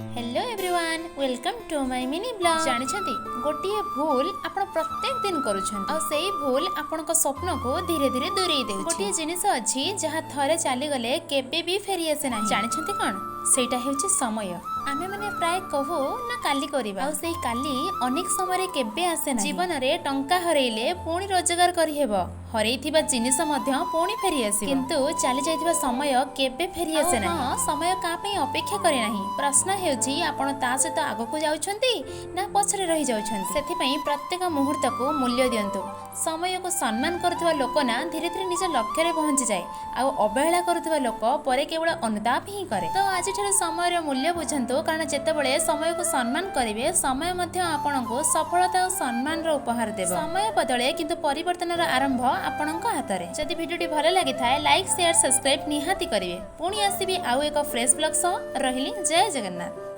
Hello everyone, welcome to my mini vlog. ଜାଣିଛନ୍ତି, ଗୋଟିଏ ଭୁଲ ଆପଣ ପ୍ରତ୍ୟେକ ଦିନ କରୁଛନ୍ତି ଆଉ ସେଇ ଭୁଲ ଆପଣଙ୍କ ସ୍ୱପ୍ନକୁ ଧୀରେ ଧୀରେ ଦୂରେଇ ଦେଉଛି। ଗୋଟିଏ ଜିନିଷ ଅଛି, ଯାହା ଥରେ ଚାଲିଗଲେ କେବେ ବି ଫେରି ଆସେ ନାହିଁ। ଜାଣିଛନ୍ତି କ'ଣ? ସେଇଟା ହେଉଛି ସମୟ। ଆମେମାନେ ପ୍ରାୟ କହୁ ନା, କାଲି କରିବା। ଆଉ ସେଇ କାଲି ଅନେକ ସମୟରେ କେବେ ଆସେ ନାହିଁ। ଜୀବନରେ ଟଙ୍କା ହରେଇଲେ ପୁଣି ରୋଜଗାର କରିହେବ, ହରେଇଥିବା ଜିନିଷ ମଧ୍ୟ ପୁଣି ଫେରି ଆସିବ, କିନ୍ତୁ ଚାଲି ଯାଇଥିବା ସମୟ କେବେ ଫେରି ଆସେ ନାହିଁ। ହଁ, ସମୟ କାହା ପାଇଁ ଅପେକ୍ଷା କରେ ନାହିଁ। ପ୍ରଶ୍ନ ହେଉଛି, ଆପଣ ତା ସହିତ ଆଗକୁ ଯାଉଛନ୍ତି ନା ପଛରେ ରହିଯାଉଛନ୍ତି? ସେଥିପାଇଁ ପ୍ରତ୍ୟେକ ମୁହୂର୍ତ୍ତକୁ ମୂଲ୍ୟ ଦିଅନ୍ତୁ। ସମୟକୁ ସମ୍ମାନ କରୁଥିବା ଲୋକ ନା ଧୀରେ ଧୀରେ ନିଜ ଲକ୍ଷ୍ୟରେ ପହଞ୍ଚିଯାଏ, ଆଉ ଅବହେଳା କରୁଥିବା ଲୋକ ପରେ କେବଳ ଅନୁତାପ ହିଁ କରେ। ତ ଆଜିଠାରୁ ସମୟର ମୂଲ୍ୟ ବୁଝନ୍ତୁ, କାରଣ ଯେତେବେଳେ ସମୟକୁ ସମ୍ମାନ କରିବେ, ସମୟ ମଧ୍ୟ ଆପଣଙ୍କୁ ସଫଳତା ଓ ସମ୍ମାନର ଉପହାର ଦେବ। ସମୟ ବଦଳେ, କିନ୍ତୁ ପରିବର୍ତ୍ତନର ଆରମ୍ଭ ଆପଣଙ୍କ ହାତରେ। ଯଦି ଭିଡ଼ିଓଟି ଭଲ ଲାଗିଥାଏ, ଲାଇକ୍, ସେୟାର, ସବସ୍କ୍ରାଇବ୍ ନିହାତି କରିବେ। ପୁଣି ଆସିବି ଆଉ ଏକ ଫ୍ରେଶ୍ ବ୍ଲଗ୍ ସହ। ରହିଲି, ଜୟ ଜଗନ୍ନାଥ।